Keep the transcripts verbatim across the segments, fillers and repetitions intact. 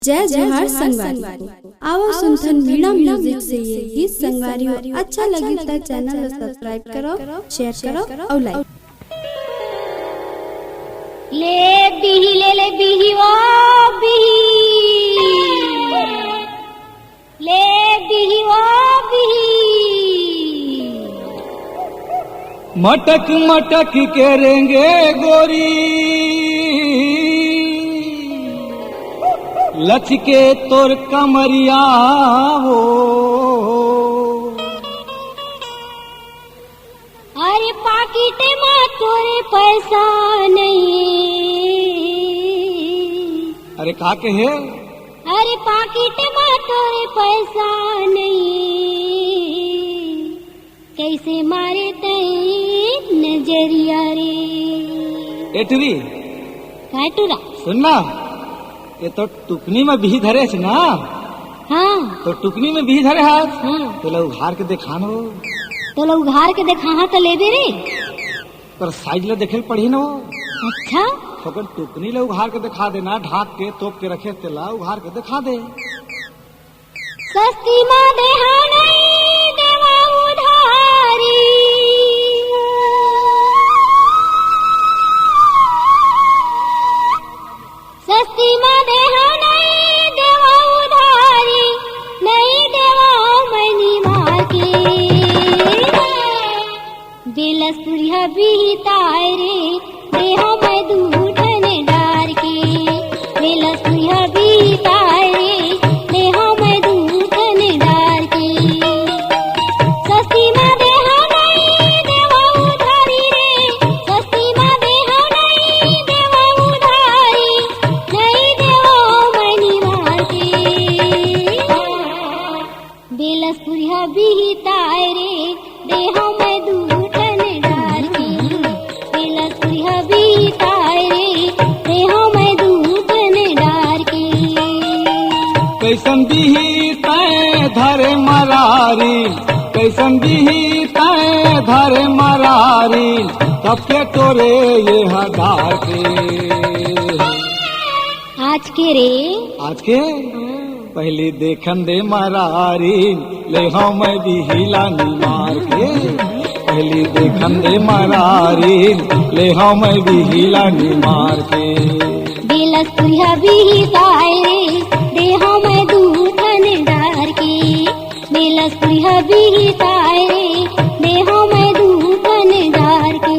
जय जोहार संगवारी। आवो सुनथन वीणा म्यूजिक से ये गीत संगवारी हो। अच्छा लगी त चैनल ला सब्सक्राइब करो, शेयर करो अउ लाइक। ले बिही, ले ले बिही, ओ बिही। ले बिही, ओ बिही। मटक मटक के रेंगे गोरी, लचके तोर कमरिया हो। अरे पाकिट मा तोरे पैसा नहीं। अरे का कहे? अरे पाकिट मा तोरे पैसा नहीं, कैसे मारे तई नजरिया रे। ए टुरी, काय टुरा? सुन ना, ये तो टुकनी में बिही धरे हस ना? हाँ। तो टुकनी में बिही धरे हस? हाँ। तोला उघार के देखान हो। तोला उघार के देखाहा त लेबे रे। पर साइज ला देखे ल पड़ही ना वो। अच्छा। तो अगर टुकनी ला उघार के देखा देना, ढाक के, तोप के रखे तेला उघार के देखा दे। सस्ती मा देहा नहीं देवा उधारी। सस्ती मा देहा नहीं देवा उधारी, नहीं देवा मनी मार के। बेलसपुरिया बिही ताय रे, देहा मैं दू ठन डार के। बेलसपुरिया बिही ताय रे, देहा मैं दू ठन डार के। सस्ती मा देहा नहीं देवा उधारी रे, सस्ती मा देहा नहीं देवा उधारी, नहीं देवा मनी मार के। बेलसपुरिया बिही ताय रे, देहा मैं दू ठन डार के। बेलसपुरिया बिही ताय रे, देहा मैं दू ठन डार के। कैसन बिही तै धरे मरारी, कैसन बिही तै धरे मरारी, तब के तोरे ये हजार के। आज के रे। आज के? हाँ। पहली देखन दे मरारी, ले हव मैं बिही ला निमार के। पहली देखन दे मरारी, ले हव मैं बिही ला निमार के। बेलसपुरिया बिही ताय रे, देहा मैं दू ठन डार के। बेलसपुरिया बिही ताय रे, देहा मैं दू ठन डार के।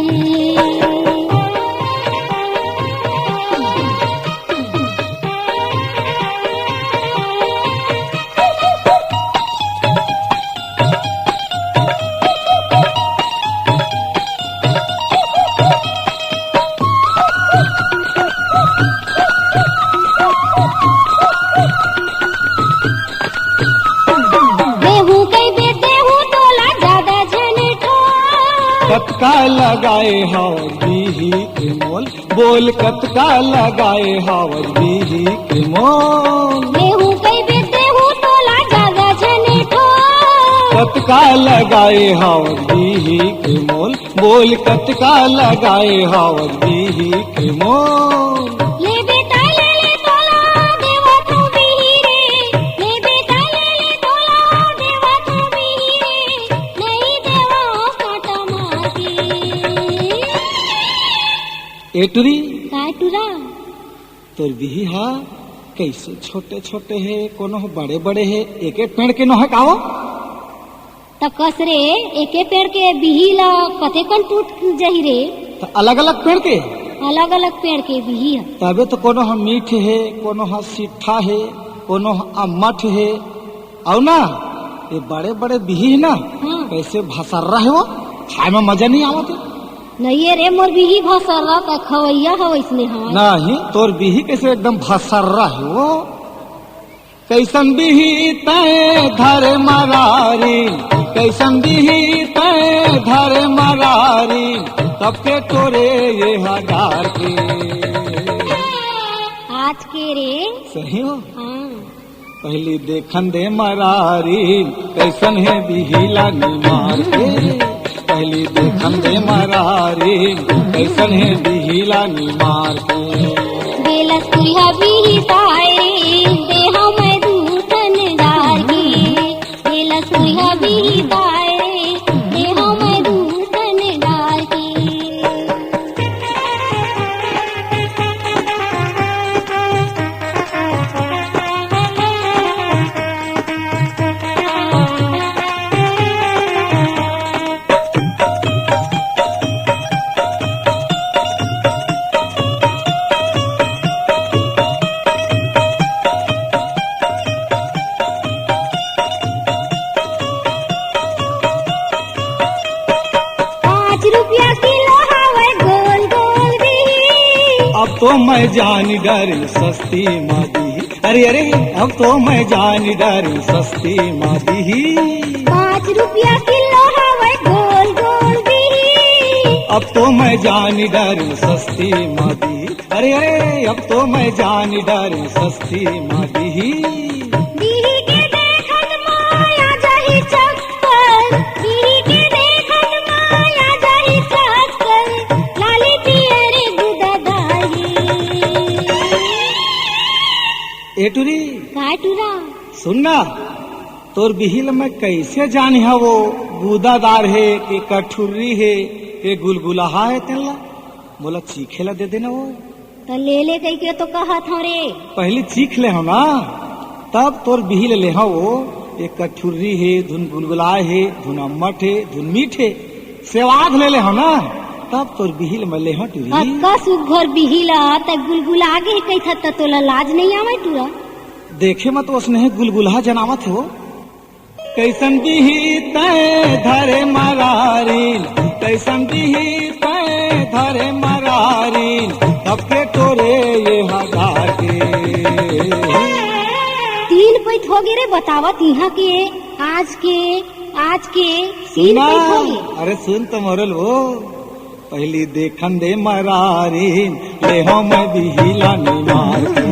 देहू कहिबे देहू तोला जादा झन ठोर। कतका लगाए हव बिही के मोल, बोल कतका लगाए हव बिही के मोल। देहू कहिबे देहू तोला जादा झन ठोर। कतका लगाए हव बिही के मोल, बोल कतका लगाए हव बिही के मोल। ले बेटा ले ले तोला देवत हूँ बिही रे, ले बेटा ले ले तोला देवत हूँ बिही रे, नहीं देवा काटा मार के। ए टुरी। काय टुरा? तोर बिही हा कैसे छोटे छोटे हे, कोनो ह बड़े बड़े हे, एक एक पेड़ के नोहे का वो? त कस रे, एके पेड़ के बिही ला कतेकन टूट जही रे? त अलग-अलग पेड़ के? अलग-अलग पेड़ के बिही ह। तबे तो कोनो ह मीठ हे, कोनो ह सिट्ठा हे, कोनो ह अम्मट हे। अउ ना, ये बड़े-बड़े बिही हे ना, हाँ। कैसे भसर्रा हे वो, खाए में मजा नहीं आवत हे। नहीं रे, मोर बिही भसर्रा त खवैया ह वैसने हवय। नहीं, तोर बिही कैसे एकदम भसर्रा हे वो। कैसन बिही तै धरे मरारी, कैसन बिही तै धरे मरारी, तब के तोरे ये हजार के। आज के रे। सही हो? हाँ। पहली देखन दे मरारी, कैसन हे बिही ला निमार के। पहली देखन दे मरारी, कैसन हे बिही ला निमार के। बेलसपुरिया बिही ताय रे, मैं जान डारिन सस्ती मा दिही, अरे अरे, अब तो मैं जान डारिन सस्ती मा दिही। पाँच रुपया किलो हवय गोल गोल दिही। अब तो मैं जान डारिन सस्ती मा दिही, अरे अरे, अब तो मैं जान डारिन सस्ती मा दिही। दिही के देखत माया जाही चक्कर, दिही के देखत माया जाही चक्कर, लाली पियर गुदा दाही। ए टुरी, का टुरा? सुन ना, तोर बिही ल मैं कइसे जानी हवो, गुदादार हे के कठुर्री हे के गुलगुलाहा हे, तेन ला मोला चीखे ला दे देना वो। त ले ले कहिके तो कहत हव रे। पहली चीख ले हव ना, तब तोर बिही ले लेहव वो। एक कठुर्री हे, धुन गुलगुलाए हे, धुन अम्मट हे, धुन मीठ हे। सेवाद ले लेहव ना, तब तोर बिही ले मैं लेहव टुरी। अतका सुघर बिही ला त गुलगुला गे हे कहिथस त तोला लाज नइ आवय टुरा? देखे म तो ओसने गुलगुलाहा जनावत हे वो। कइसन बिही तैं धरे मरारिन, कइसन बिही तैं धरे मरारिन, तब के टोरे ये हजार के। तीन पइत होगे रे बतावत इहाँ के, आज के, आज के तीन सुना, पइत होगे। अरे सुन तो मोर ल वो। पहली देखन दे मरारिन, लेहव मैं बिही ला निमार के।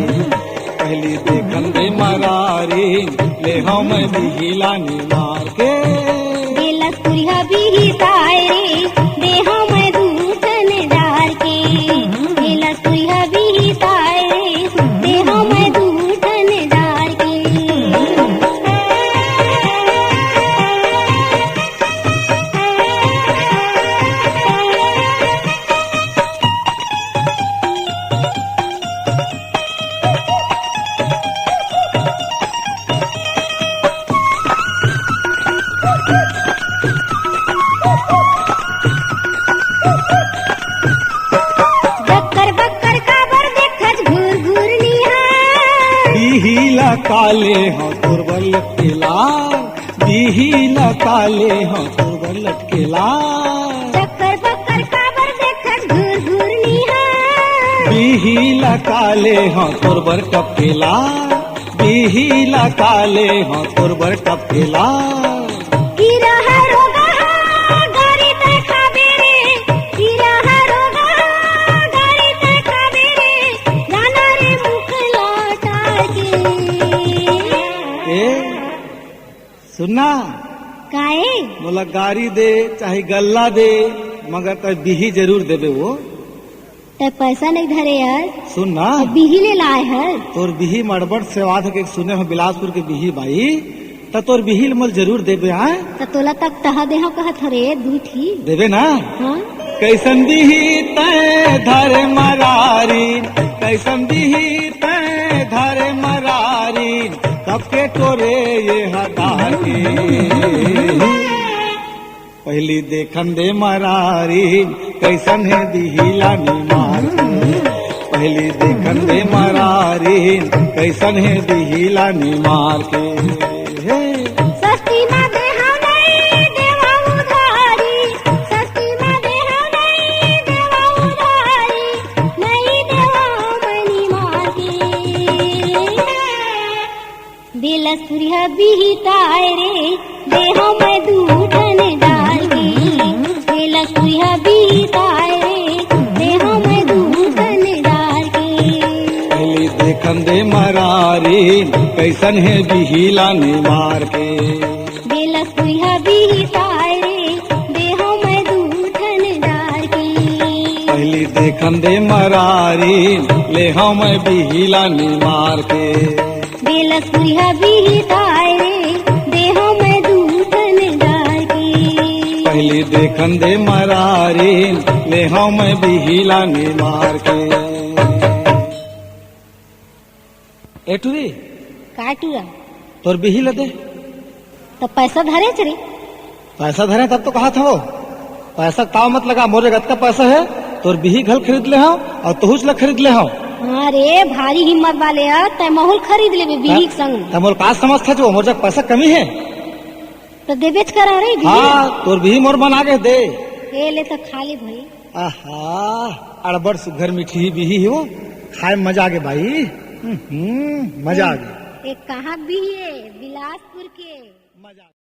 पहली देखन दे मरारिन, लेहव मैं बिही ला निमार के। बेलस कुरिहा बिही ताय रे, देहव मैं दू ठन डार के। बेलस कुरिहा बिही ताय रे, देहव मैं दू ठन डार के। बक्कर बक्कर काबर देखत घूर घूर निहार। बिही ला काले हव तोर बर लटकेला, बिही ला काले हव तोर बर लटकेला। चक्कर बक्कर काबर देखत घूर घूर निहार। बिही ला काले हव तोर बर टपकेला, बिही ला काले हव तोर बर टपकेला। कीरा ह रोगा ह गारी तैं खाबे रे, कीरा ह रोगा ह गारी तैं खाबे रे, जाना रे मुख लौटा के। ए, सुनना। काहे? मोला गारी दे, चाहे गल्ला दे, मगर तैं बिही जरूर देबे वो। तैं पैसा नइ धरे यार। सुन ना। तैं बिही ले लाए हस। तोर बिही म अड़बड़ सेवाद हे के सुने हव बिलासपुर के बिही बाई, त तोर बिही ल मोला जरूर देबे, आय? त तोला तक तहा देहव कहत हव रे, दू ठी। देबे ना? हाँ। कइसन बिही तैं धरे मरारिन, कइसन बिही तैं धरे मरारिन, कब के टोरे ये हजार के। पहली देखन दे मरारिन, कइसन हे बिही ला निमार के। पहली देखन दे मरारिन, कइसन हे बिही ला निमार के। हे। सस्ती मा देहव नइ देवव उधारी, सस्ती मा देहव नइ देवव उधारी, नइ देवव मैं निमार के। बेलसपुरिया बिही ताय रे, देहव मैं दू ठन डार के। बेलसपुरिया बिही ताय रे, देहव मैं दू ठन डार के। पहली देखन दे मरारिन, कइसन हे बिही ला निमार के। बेलसपुरिया बिही ताय रे, देहव मैं दू ठन डार के। पहली देखन दे मरारिन, लेहव मैं बिही ला निमार के। बेलसपुरिया बिही ताय रे, देहव मैं दू ठन डार के। पहली देखन दे मरारिन, लेहव मैं बिही ला निमार के। ए टुरी। का टुरा? तोर बिही ल दे। त पैसा धरेच रे। पैसा धरे तब तो कहत हव। पैसा ताव मत लगा, मोर जग अतका पैसा हे, तोर बिही घल खरीद लेहव अउ तोहूच ल खरीद लेहव। हाँ रे, भारी हिम्मत वाले ह, तैं महूं ल खरीद लेबे बिही के संग। तैं मोला का समझथस वो, मोर जग पैसा कमी हे? त देबेच करंव रे बिही। हाँ, तोर बिही मोर बना के दे। ए ले त खा ले भाई। आहा, अड़बड़ सुघर मिठही बिही हे वो, हाय, मजा आ गे भाई। हम्म, मजा आ गे। ए, कहाँ भी है? बिलासपुर के। मजा आ गे।